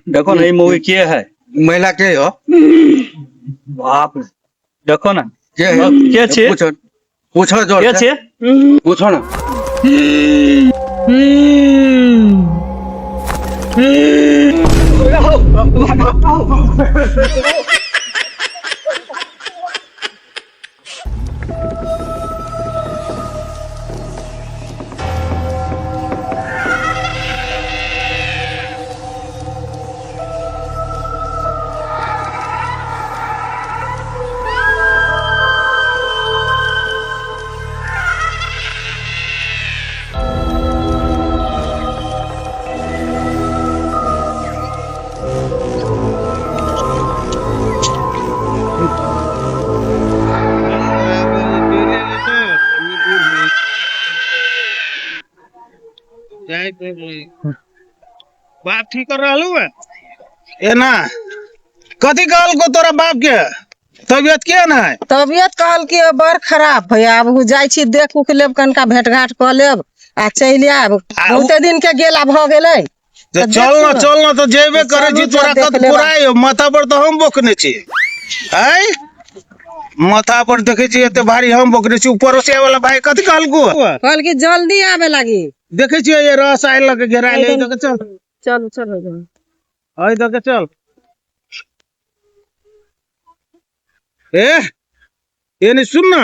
देखो ना ई मौगी के है महिला के हो बाप रे देखो ना के है के छे पूछो पूछो जोर के से छे पूछो ना बाप ठीक कर रहलू है ए ना कथी कहल को तोरा बाप के तबियत के ना है तबियत कहल कि बड़ खराब है आब उ जाइ छी देख उख लेब कनिका भेंट घाट कऽ लेब आ चलि आयब बहुते दिन के गेला भऽ गेलै तो तऽ चल ना देखू ने। चल ना तो जेबे तऽ करे छी चलू तोरा तऽ कत देख लेब। पुराय माथा पर तो हम बोकने छी आय माथा पर देखे छी एते भारी हम बोकने छी पड़ोसिया वाला भाई कथी कहल को कहल कि जल्दी आबे लागी देखे छी ये रस आयल लगे घेरा ले दके चल चलू चलू चलू। आइ दके चल ए एने सुन ना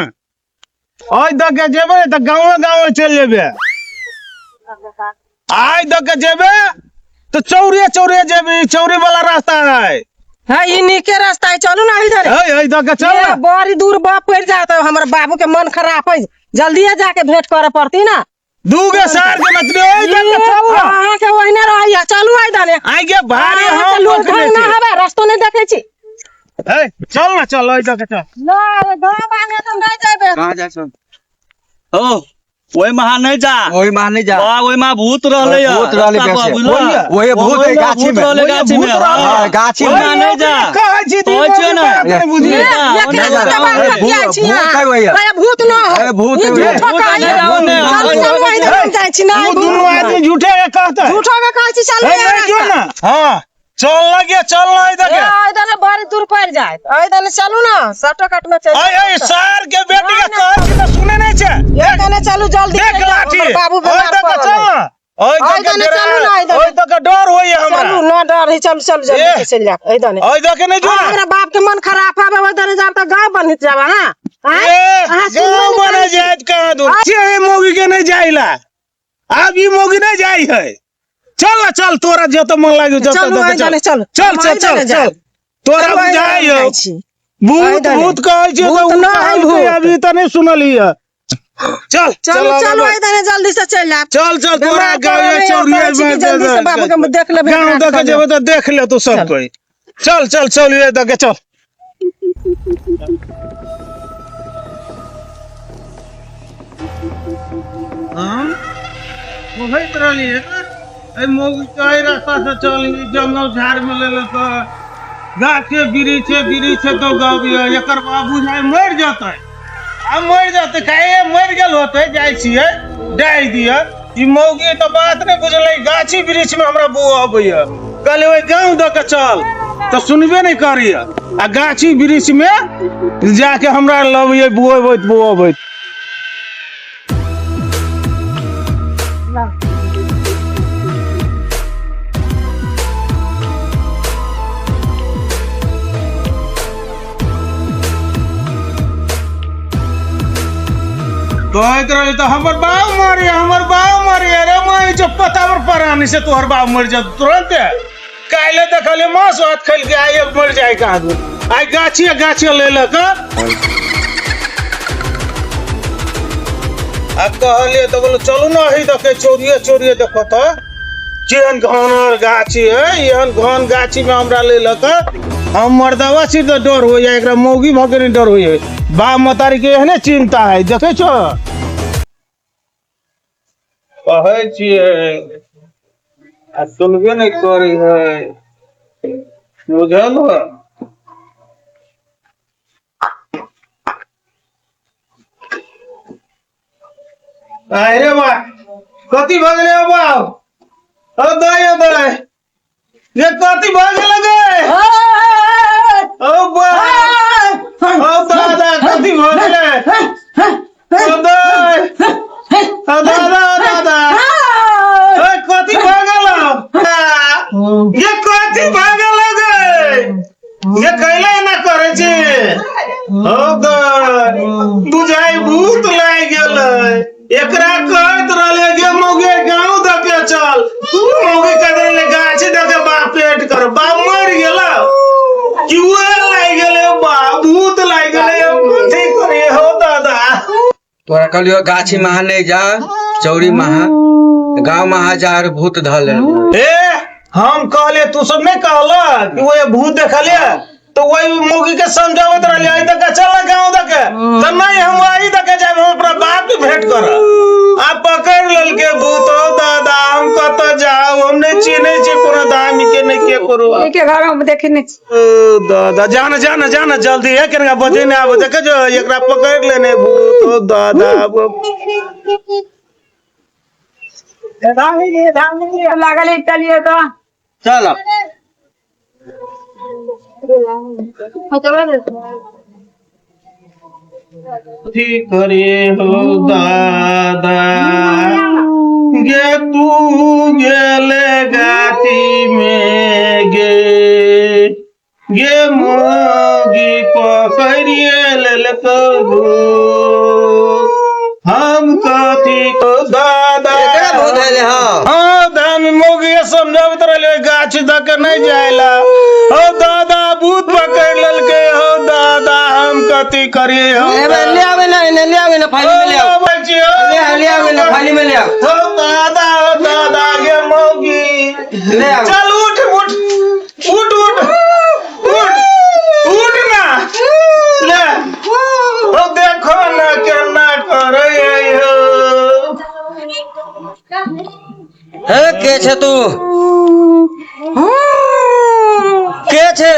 आइ दके जेबे तऽ गाँवे गाँवे चलि जेबे आइ दके जेबे तऽ चौरे चौरे जेबे ई चौरी वाला रास्ता है है ई नीके रास्ता है चलू ना इधर है है दके चल ये ना बड़ी दूर बाप पड़ जात है हमर बाबू के मन खराब है जल्दी जाके भेंट करे पड़ती ना दू गे सार के मतलब ओइ दके चल ना अहाँ के ओहिने रहैया चलू आइ दने आइ गे भारी अहाँ के हम लूर बोकने ढंग ना छी हवे रस्तो नहीं देखे छी ए चल ना चल ओइ दके चल ना गाँव बांगे हम नहीं जेबे कहाँ जाइ छौ ओ ओहि महा नहीं जा ओहि माह नहीं जा बा ओहि मा भूत रहले या भूत रहले रास्ता पर, बेसे। बुझलह? ओहे भूत है ओहि मा गाछी भूत में। रहले ओहे गाछी में भूत रहले। हाँ। हाँ, गाछी ओहि में मा नहीं जा कहै छी कहै छियै ना। नहीं बुझली ये ना, ये ओने केना जा। के बात अरे बतियाइ भूत छी भूत अहाँ? है भैया। अरे भूत न हो अरे भूत ई है भैया। झूठो भूत कहै नहीं जाओ ने। चलू चलू आइ दने जाइ छी ना उ दुनू आदमी झूठे के कहतै झूठो के कहै छी चलू ए नहीं जो ना हां चल ना गे चल ना इधर ए के आइ दने बड़ी दूर पड़ जायत आइ दने चलू ना शॉर्टकट में चल आय आय सार के बेटी के कहै छी त सुने नहीं छै ए दने चलू जल्दी देख चलि जाउ, लाठी हमर बाबू ओइ बीमार दके पड़ल चल है। ना ओइ ओइ दके दने चलू ना, ओइ दने। ओइ दके डर होइए हमरा चलू ना डर है चलू चलू जल्दी ए। से चलि जाब एहि दने ओइ दके नहीं जो हाँ, ना हमरा बाप के मन खराब हवे ओहि दने जाब तऽ गाँव बनित जाब अहाँ आँय? ए अहाँ सुनबे गाँव नहि बने करै छी। जायत कहाँ दूर छे मौगी के नहीं जाइला आब ई मौगी नहीं जाई है चल ना चल तोरा जत मन लागे जत चलू दके एहि दने चलू चल हम चल एहि चल दने चल जायब। तोरा चलू, एहि दने बुझाइ जाइ हो छी। भूत एहि दने। भूत कहै छै भूत तऽ उ ना है कहलकै भूत। अभी तऽ नहीं सुनलियै चल चलू आगे चलू बढ़। एहि दने जल्दी से चलि आयब चल चल तोरा बेमार गाँव पड़ल में है, चौरिया कहै छी कि जल्दी से बाबू के देख लेबै गाँव भेंट दके कऽ लेब। जेबै तऽ देख ले तू सब चल। कोई चल चल चल दके चल हम कहैत रहलियै एहि मौगी के एहि रास्ता से चल ई जंगल झाड़ में ले लेतै गाछे वृक्षे वृक्षे तो गबियै एकर बाप बुझाइ मरि जेतै आ मरि जेतै काहे मरि गेल होतै जाइ छियै डाहि दिअ ई मौगी तऽ बात नहि बुझलै गाछी वृक्ष में हमरा बो अबैया कहलियै ओहि गाँव दऽ के चल तऽ सुनबे नहि करैया आ गाछी वृक्ष में जाके हमरा लबैया बोअबैत बोअबैत कहैत रही तऽ हमर बाप मरे हमर बाप मरे अरे माई जो पता पर परानी से तोहर बाप मर जात तुरंत काल्हि देखलियै मांस भात खेलके आइ एक मर जाय कहाँ दूर आइ गाछिए गाछिए ले लऽ कऽ आ कहलियै तऽ बोलो चलू ने अही देखै चोरिए चोरिए देखो तऽ केहन घन गाछी है एहन घन गाछी में हमरा ले लऽ कऽ हम मर्दवा छी तऽ डर होइया एकरा मौगी भऽ के नहि डर होइया बाप मतारी के एहने चिंता है देखै छो कहै छियै आ सुनबे नहि करै है बुझल हो अरे बा कथी भऽ गेलै हौ बाउ ओ दाइ ओ दाइ ये कथी भऽ गेल गे? ओ बा, ओ दादा, कथी भऽ गेलै? ओ दाइ, ओ दादा, ओ दादा, ओ कथी भऽ गेल? ये कथी भऽ गेल गे? ये कैला एना करै छी? ओ दाइ, बुझाइ भूत लागि गेलै। एकरा कहैत रहले गे मौगे गाँव दऽ के चल, मौगी कह देले गाछी दऽ के बाप पेट कर, बाप मरि गेल कि उहे लागि गेलै, बाप भूत लागि गेलै। कथी करिए हो दादा? तोरा कहलियो गाछी महा नहीं जा, चौरी महा, गाँव महा जा और भूत धल। ए हम कहलिए, तू सब नहीं कहल कि वो भूत देखलिए, तो वही मौगी के समझावत रहलिए आई तक चल गाँव तक, तो नहीं हम आई तक जाए, हम अपना बाप के भेंट कर। आ पकड़ लेलके भूत। हो दादा, हम कत जाऊ? हम नहीं चिन्है छी कोनो दामी के, नहीं के करू। के घर हम देखे नहीं छी। ओ दादा, जाना जाना जाना जल्दी है, केना बजे नहीं आबे, देखे जो एकरा पकड़ लेने भूत। ओ दादा, लागल है चलिए तो। चल। कथी करे हो दादा? गे तू गेले गाछी में गे, गे मोगी पकड़िए लेलको भूत, हम कथी को दादा? एकरा भूत धैले ह? हाँ दामी, मोगी समझावत रहले गाछ दऽ के नहीं जायला। हो दादा, भूत पकड़ लेलके। हो दादा, हम कथी करिए हो? ए बे, ले आवे ना, एने ले आवे ना, फाइल में ले आओ। ले आ, ले आवे ना, फाइल में ले आओ। हो दादा, हो दादा, गे मौगी। ले आओ। चल उठ उठ उठ उठ उठ उठ ना, ले ओ देखो ना केना करे हो। हे, के छे तू? के छे?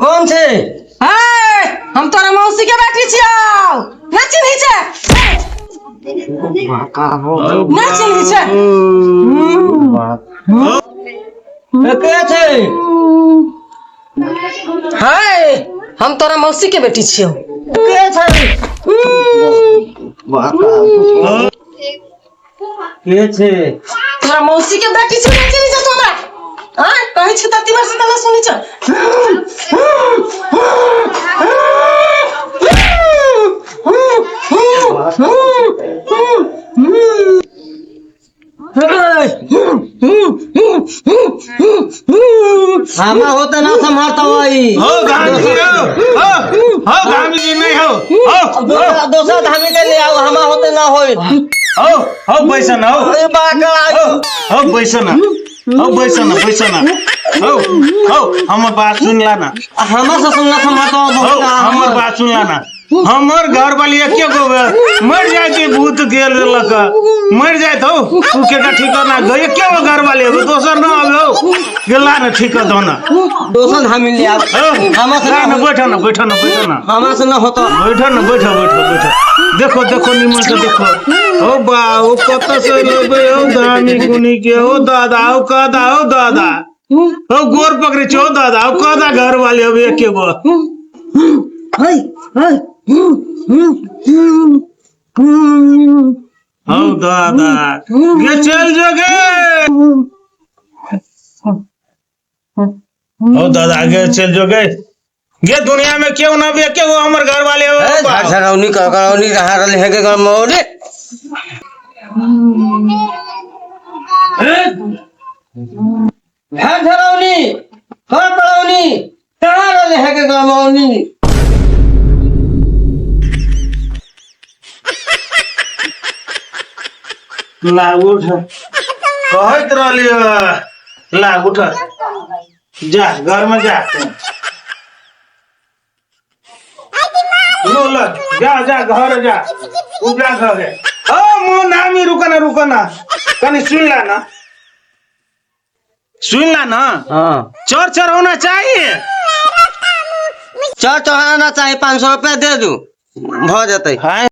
कौन छे? हे, हम तोरा मौसी के बेटी छियौ, ना चिन्है छै? ना चिन्है छै? हे, के छे? हे, हम तोरा मौसी के बेटी छियौ। के छे? के छे? तोरा मौसी के बेटी छियौ, ना चिन्है छै तू हमरा? आँय, कहै छी तऽ तिमर से तऽ ना सुनै छै। हमा होते ना संभालता वही। हो गांधी जी, हो हो हो गांधी जी, नहीं हो हो। दोसर धामी के ले आओ, हमा होते ना होई। हो हो, बैस न हो। ए बाका। हो हो, बैस न हो, बैस न, बैस न, हो हो, हमर बात सुनला ना। हमा से सुनना संभालता। हो, हमर बात सुनला ना। हमर घर वाली एके गो मर जाए छै, भूत गेल लक मर जाए हो। तू के का ठीक ना गए, एके गो घर वाली हो, दोसर न आवे हो, गेला न ठीक कर दो ना। दोसर धामी ले आओ। हो। हमा से ना ना ना होई। बैठो ना, बैठो ना, बैठो ना। हमा से ना होता। बैठो ना, बैठो बैठो बैठो, देखो देखो, निमन से देखो। हो बा, ओ कत से लेबे हो दामी गुनी के? हो दादा, हो कदा, हो दादा, हो गोर पकड़े छो दादा, हो कदा घर वाले अब एके गो। हो दादा, गे चल जो गे। हो दादा, गे चल जो गे, गे दुनिया में क्यों ना भी एके गो हमर घर वाले हो। ए बा। झरौनी करौनी कहाँ रहले है के मौरे? झरौनी कर करौनी कहाँ रहले है के मौनी? ला उठ, कहैत रहलियो, ला उठ, जा घर में जा, लो लो, जा जा घर जा, तू जा घर। ओ मुँह नामी, रुक ना, रुक ना, कनी सुन ला ना, सुन ला ना। हाँ। चोर चोर होना चाहिए। चढ़ चढ़ाना चाहिए, 500 रुपया दे दू, भ जेतै। हाँ।